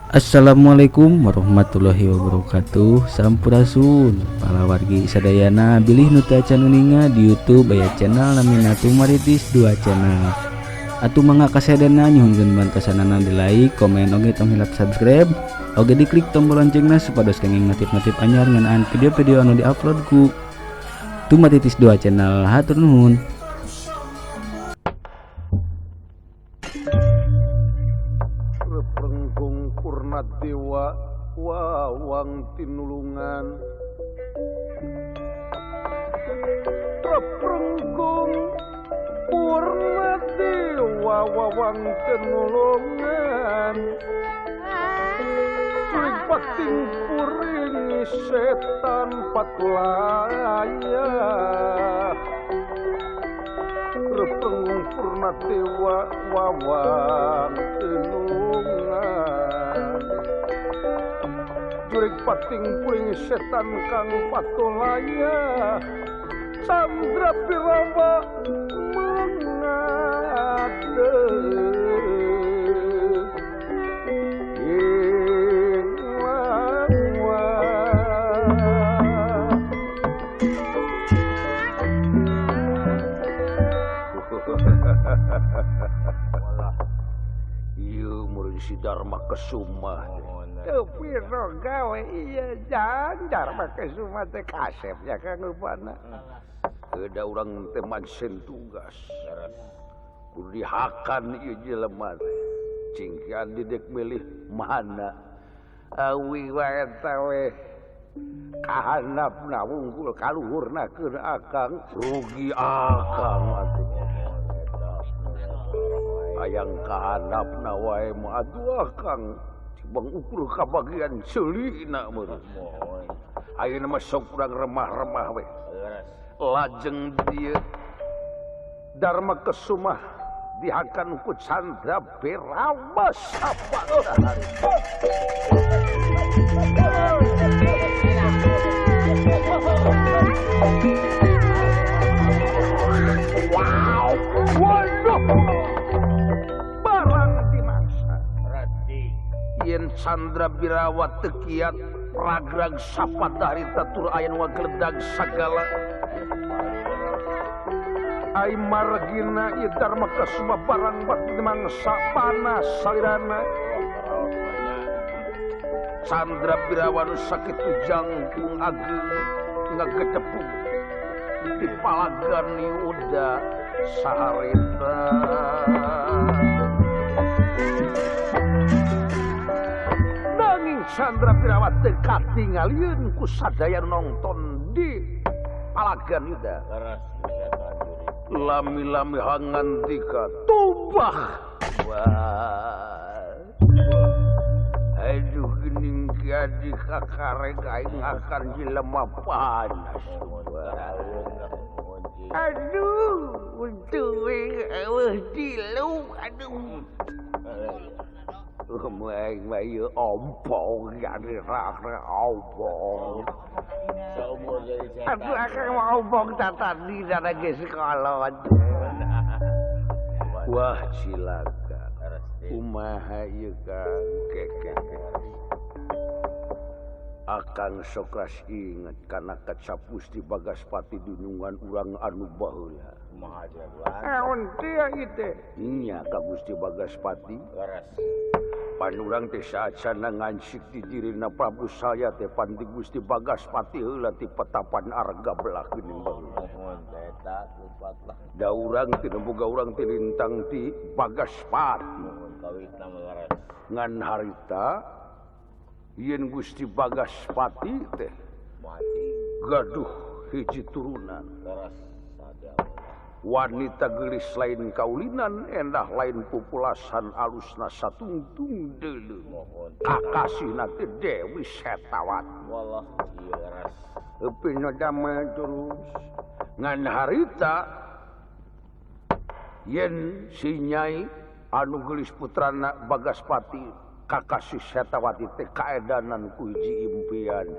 Assalamualaikum warahmatullahi wabarakatuh. Sampurasun para wargi sadayana. Bilih nu teu acan uninga, di YouTube aya channel namina Tumaritis 2 Channel. Atuh mangga kasadayana, nyuhunkeun bantosanana di like, komen, oge tong hilap subscribe, oge diklik tombol loncengna supados kenging notif-notif anyar ngeunaan video-video anu diupload ku Tumaritis 2 Channel. Hatur nuhun. Reprenggung Purnadewa wawang tinulungan, Reprenggung Purnadewa wawang tinulungan, Pating puring setan patulaya. Reprenggung Purnadewa wawang tinulungan, Jurig pating puring setan kang patulaya. Candra Birawa mengade ing lawa. Ieu murid si Dharma Kesuma. Teu piro gawe ieu jan Dharma Kesuma teh kasep ya Kang rupana. Kedah urang teh mansen tugas. Kudu dihakan ieu jelema teh. Cingkian didek milih mana. Awi wae eta we. Kahandapna wungkul kaluhurna keur akang, rugi akang atuh. Hayang kahandapna wae mah atuh akang. Bang ukur kabagian ceulina meureun. Ayeuna mah sok urang remah-remah we. Lajeng dieu Dharma Kesuma dihakan ku Candra Birawa sapadahari. Wow, waduh. Barang dimangsa. Yen Candra Birawa teu kiat ragrag sapadahari tatur aya nu ngageledag sagala. Ai margina ieu Dharma Kesuma barang batu dimangsa panas salirana. Candra Birawa nu sakitu jangkung ageung ngagetepung di palagan Yuda saharita. Nanging Candra Birawa teu katingalieun ku sadaya nonton di palagan Yuda. Lami-lami hangandika tubah. Wah. Aduh geuning kiadi kakarek aing akan jelema panas. Aduh, untung eueuh dilu aduh. Aing mah ieu ompong jadi rak ompong. Aduh akang mah ompong tatadi dana geus kolot. Wah cilaka. Kumaha ieu Kang? Keke. Akang sokras inget kana kacap Gusti Bagaspati dunungan urang anu baheula. Kumaha jagoan? Naon teh ieu teh? Nya ka Gusti Bagaspati. Pan urang teh saacana ngansik di dirina Prabu Salya teh pan di Gusti Bagaspati heula ti petapan arga belah geuning baheula. Da urang teh boga urang teh lintang ti Bagaspati. Ngan harita yen Gusti Bagaspati teh gaduh hiji turunan. Wanita geulis lain kaulinan, endah lain pupulasan, alusna satungtung deuleu. Kakasihna teh Dewi Setawati. Wallah ieu leres. Eupina damel terus. Ngan harita yen si Nyai anu geulis putrana Bagaspati kakasih Setawati teh kaedanan ku hiji impian.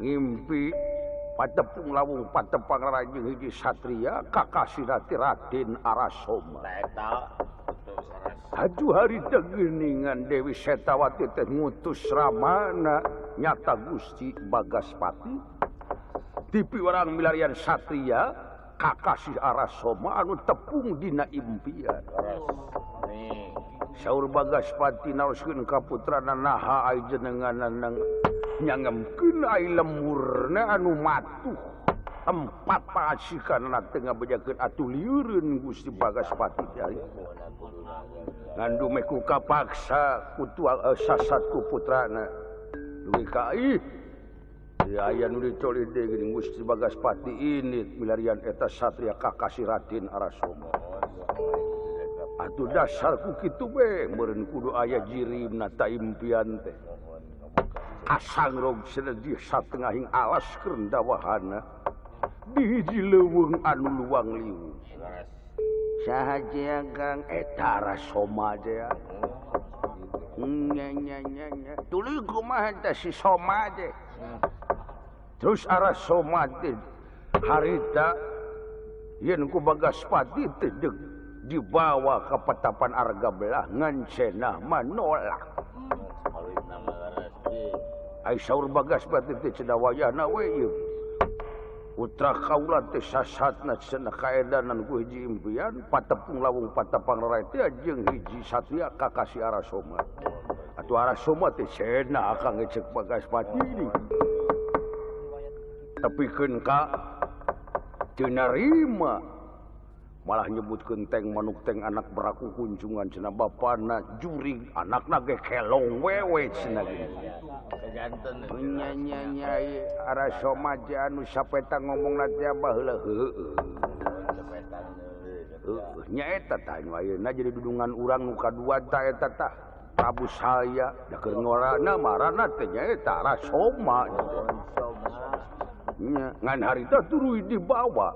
Ngimpi patepung lawung patepang rajeng hiji satria kakasih Raden Arasoma. Eta Atuh harita geuningan Dewi Setawati teh ngutus Ramana nyata Gusti Bagaspati tipi orang milarian satria kakasih Arasoma anu tepung dina impian. Saur Bagaspati naroskeun ka putrana naha ai jenenganna nyangemkeun ai lemurna anu matuh empat paasikan teu ngabejakeun atuh lieureun Gusti Bagaspati teh ngandu meh ku kapaksa ku sasat ku putrana dugi ka ih aya nu dicoli deui geuning Gusti Bagaspati ini milarian eta satria kakasih Raden Arasoma. Atuh dasar ku kitu we meureun kudu aya jirimna ta impian teh. Kasangrog cenah di satengahing alas kerendawahana di hiji leuweung anu luang liung. Saha jeung Kang eta Arasoma teh. Nya nya nya nya. Tuluy kumaha teh si Soma teh. Terus Arasoma teh harita yen ku Bagaspati teh dibawa ke petapan Arga Belah ngan cenah menolak. Ai saur Bagaspati teh cenah wayahna we ieu. Putra kaula teh sasatna cenah kaedanan ku hiji impian patepung lawung patepang rarai teh jeung hiji satria kakasih Arasoma. Atuh Arasoma teh cenah akang ngecek Bagaspati ini. Tepikeun ka teu narima malah nyebutkeun teng manuk teng anak beraku kunjungan cenah bapana jurig anakna ge kelong wewe cenah ge. Nya nya nya Arasoma teh anu sapeta ngomongna teh baheula heueuh. Heueuh nya eta tah nu ayeuna jadi dudungan urang nu kadua tah eta tah Prabu Salya da keur ngorana marana teh nya eta Arasoma. Nya ngan harita tuluy dibawa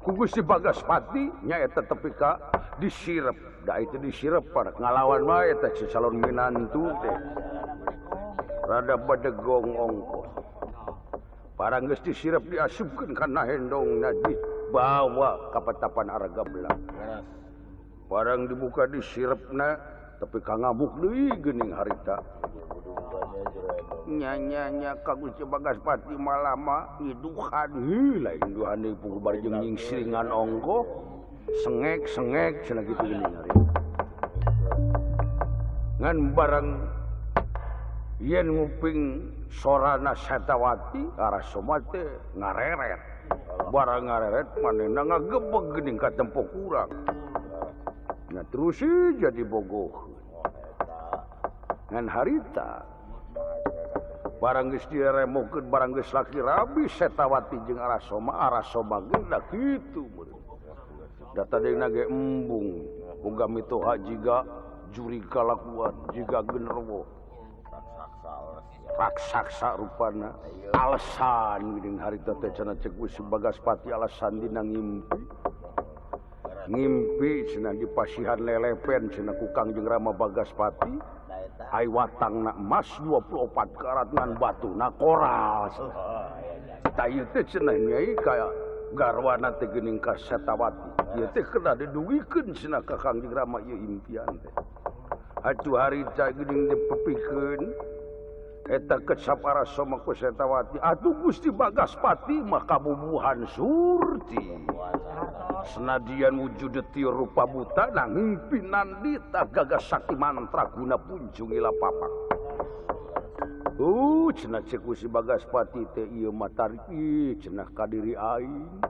ku Gusti Bagaspati nya eta tepi ka disirep da itu disirep pada ngalawan wae eta si calon minantu teh rada badegong ongkoh barang geus disirep diasupkeun kana hendongna dibawa ka petapan Arga Belah barang dibuka disirepna tapi ka ngamuk deui geuning harita nya nya nya ka Gusti Bagaspati malama ngiduhan heuh lain duhan deui puguh bari jeung nyingsiringan ongkoh sengek sengek cenah kitu geuning harita ngan barang yen nguping sorana Setawati Arasoma teh ngareret barang ngareret manehna ngagebeg geuning ka tempo kurang nah terus jadi bogoh ngan harita barang geus diremokeun barang geus laki rabi Setawati jeung Arasoma Arasoma ge da kitu meureun da tadina ge embung boga mitoha jiga jurig kalakuan jiga genderuwo raksasa rupana alasan geuning harita teh cenah ceuk Gusti Bagaspati alasan dina ngimpi ngimpi cenah dipasihan lelepen cenah ku Kangjeng Rama Bagaspati ai watangna emas 24 karat ngan batuna koral. Tah ieu teh cenah nyai ka garwana teh geuning ka Setawati. Ieu teh kena didugikeun cenah ka Kangjeng Rama ieu impian teh. Atuh harita geuning dipepikeun eta kecap Arasoma ku Setawati. Atuh Gusti Bagaspati mah kabubuhan surti. Senadian wujud detir rupa buta nanging pinandita gagas sakti mantra guna punjung ila papak. Cenah ceuk Gusti Bagaspati teh ieu mah tarik cenah ka diri aing.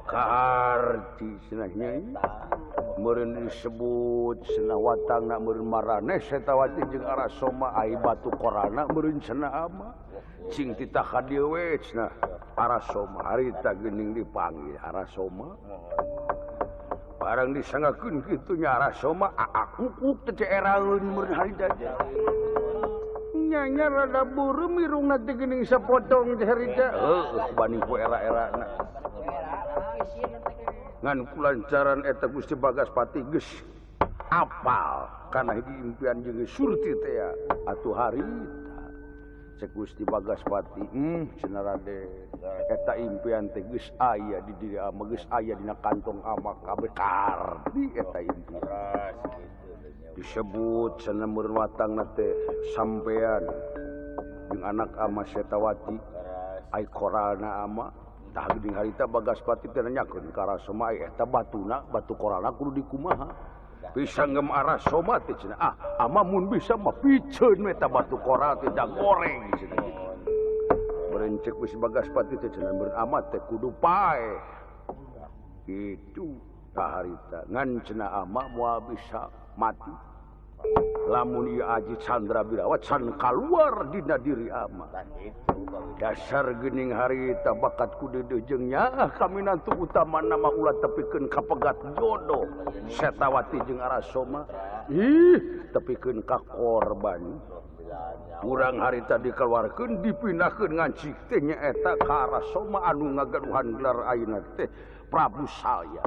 Kaharti cenah nyai. Meureun disebut cenah watangna meureun maraneh Setawati jeung Arasoma ai batu korana meureun cenah ama. Cing titah ka dieu we cenah Arasoma harita geuning dipanggil Arasoma. Barang disangakeun kitu nya Arasoma aakukuk teh eraeun meureun harita teh. Nya nya rada beureum irungna teh geuning sapotong teh harita. Heueuh banding ku era-erana. Ngan kulancaran eta Gusti Bagaspati geus apal kana hiji impian jeung Surti teh atuh harita. Cek Gusti Bagaspati, cenah Raden, eta impian teh geus aya di diri ama, geus aya dina kantong ama kabeh kardi eta impian. Disebut cenah meureun watangna teh sampean jeung anak ama Setawati ai koralna ama tah geuning harita Bagaspati teh nanyakeun ka Arasoma ai eta batuna batu koralna kudu dikumaha. Bisa ngem Arasoma teh cenah, ah ama mun bisa mah piceun we eta batu koral teh da goreng cenah kitu. Berencek wis Bagaspati teh cenah meureun ama teh kudu paeh. Kitu tah harita ngan cenah ama moal bisa mati. Lamun ieu Aji Chandra Birawa can kaluar dina diri ama. Dasar geuning harita bakat ku deudeuh jeung nyaah kaminantu utama nama ulah tepikeun ka pegat jodoh. Setawati jeung Arasoma ih tepikeun ka korban. Urang harita dikeluarkeun dipindahkeun ngancik teh nyaeta ka Arasoma anu ngagaduhan gelar ayeuna teh Prabu Salya.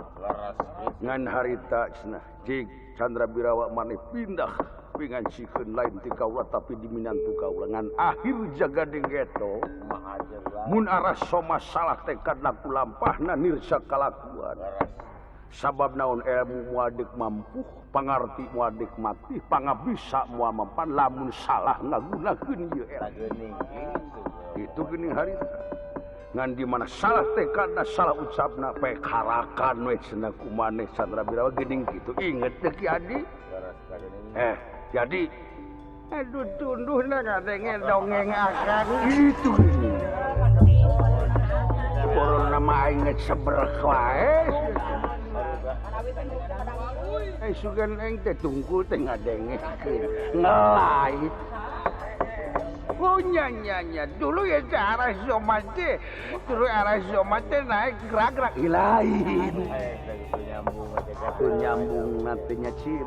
Ngan harita cenah jig Chandra Birawa maneh pindah pingancikeun lain ti kaula tapi di minantu kaula ngan akhir jaga geto mun Arasoma salah tekad laku lampahna nirsa kalakuan. Sabab naon ilmu moal deuk mampuh, pangarti moal deuk mati, pangabisa moal mampan lamun salah ngagunakeun ieu ilmu. Itu geuning harita. Ngan di mana salah tekadna salah ucapna pekarakan we cenah ku maneh Chandra Birawa geuning kitu inget teh Ki Adi. Jadi aduh tunduhna ngadenge dongeng akang itu geuning. Corona mah aing geus sebrek wae. Sugan aing teh tungkul teh ngadengekeun ngelait. Oh nya dulu ya arah Soma teh, dulu arah Soma teh naik gerak-gerak lain. Nyambung nantinya cim.